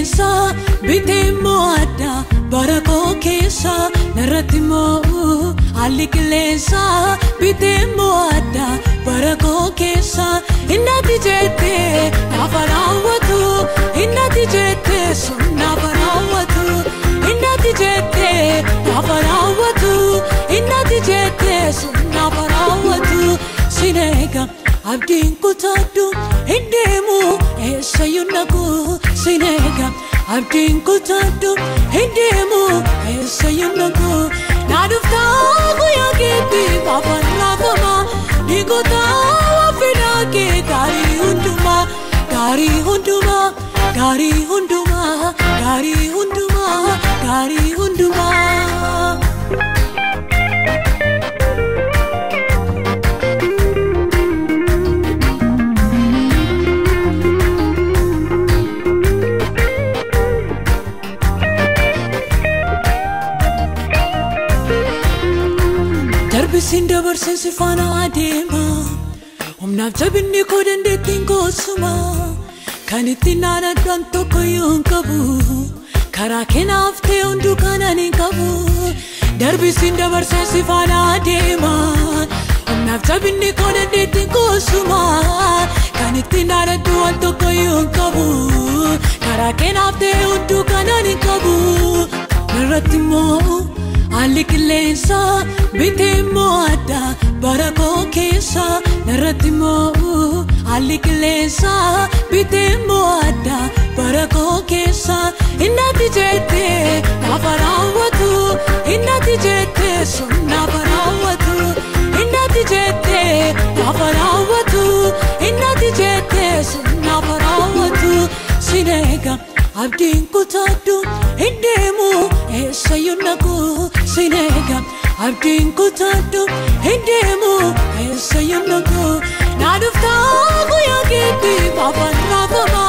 qilleensa bitee immoo adda bara koo keessa narratti immoo haalli qilleensa bitee immoo adda bara koo keessa innati jettee naafa raawwatu innati jettee sun naafa raawwatu innati jettee naafa raawwatu innati jettee sun naafa raawwatu sineega. Abdiin kutaadhu hin deemu eessayyuu naqu sineega. Abdiin kutaadhu hin deemu eessayyuu naqu. Na dhuftaa guyyaa keetti baafan raafama ni gootaa waan fedhaa kee gaarii hundumaa gaarii hundumaa gaarii hundumaa gaarii hundumaa gaarii hundumaa. Darbisiin dabarseen si faana adeema. Humnaaf jabinni koo dandeettiin koosuma. Kan ittiin naannadhaan tokko iyyuu hin qabu. Karaa keenaaf ta'e hunduu kanan hin qabu. Darbisiin dabarseen si faana adeema. Humnaaf jabinni koo dandeettiin koosuma. Kan ittiin naannadhu waan tokko iyyuu hin qabu. Karaa keenaaf ta'e hunduu kanan hin qabu. Narratti immoo haalli qilleensa bitee immoo adda bara koo keessa narratti immoo haalli qilleensa bitee immoo adda bara koo keessa innati jettee naafa raawwatu innati jettee sun naafa raawwatu innati jettee naafa raawwatu innati jettee sun naafa raawwatu sineega. Abdiin kutaadhu hin deemu eessayyuu naqu sineega. Abdiin kutaadhu hin deemu eessayyuu naqu. Na dhuftaa guyyaa keetti baafan raafama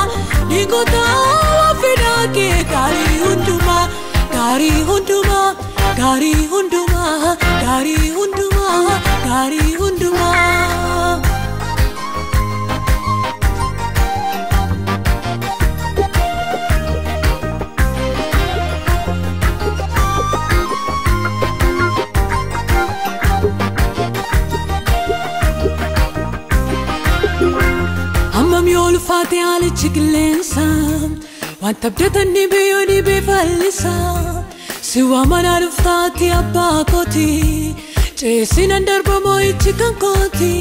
ni gootaa waan fedhaa kee gaarii hundumaa gaarii hundumaa gaarii hundumaa gaarii hundumaa gaarii hundumaa. Ulfaate haalichi qilleensa wanta abdatan ni biyyoo ni beefallisa si waamana dhuftaati abbaa kooti ceesinan darba moo'ichi kan kooti.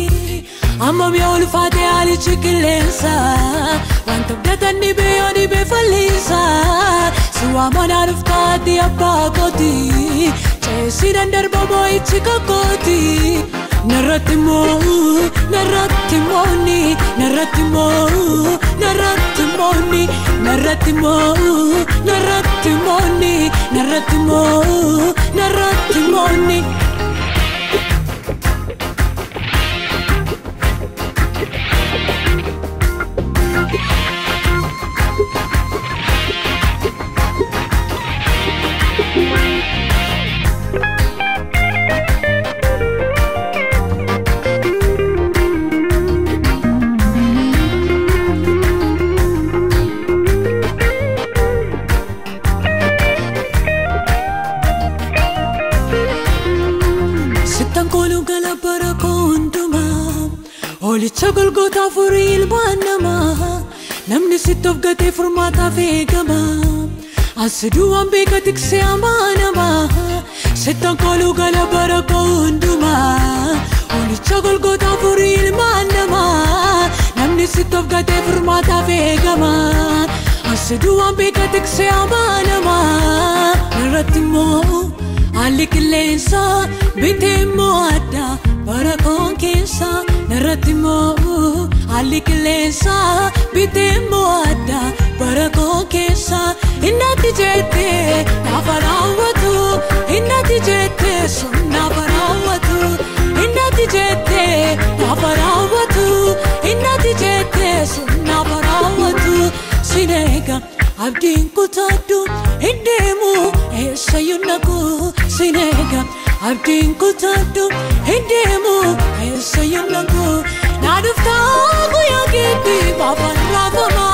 Hammam yoo ulfaate haalichi qilleensa wanta abdatan ni biyyoo ni beefallisa si waamana dhuftaati abbaa kooti ceesinan darba moo'ichi kan kooti. Narratti immoo narratti mooni narratti immoo narratti mooni narratti immoo narratti mooni narratti immoo narratti mooni. Olicha golgoota furii ilmaan namaa namni sitti of gatee furmaataaf eegama. As duwwaan beeka tiksee amanamaa sittan kooluu gala bara koo hundumaa. Olicha golgoota furii ilmaan namaa namni sitti of gatee furmaataaf eegama. As duwwaan beeka tiksee amanamaa. Narratti immoo haalli qilleensa bitee immoo adda bara koo keessa narratti immoo haalli qilleensa bitee immoo adda bara koo keessa innati jettee naafa raawwatu innati jettee sun naafa raawwatu innati jettee naafa raawwatu innati jettee sun naafa raawwatu sineega. Abdiin kutaadhu hin deemu eessayyuu naqu sineega. Abdiin kutaadhu hin deemu eessayyuu naqu. Na dhuftaa guyyaa keetti baafan raafama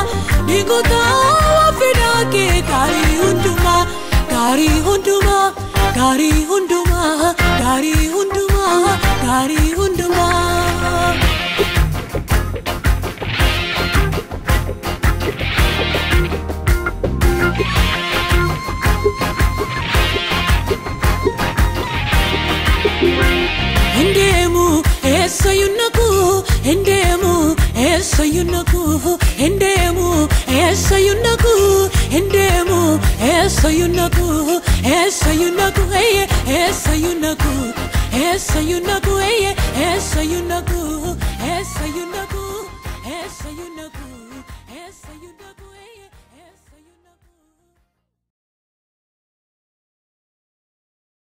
ni gootaa waan fedhaa kee. Gaarii hundumaa, gaarii hundumaa, gaarii hundumaa. Hindeemu eessayyuu naqu, hindeemu eessayyuu naqu, hindeemu eessayyuu naqu, hindeemu eessayyuu naqu, eessayyuu naqu, eessayyuu naqu, eessayyuu naqu, eessayyuu naqu, eessayyuu naqu, eessayyuu naqu.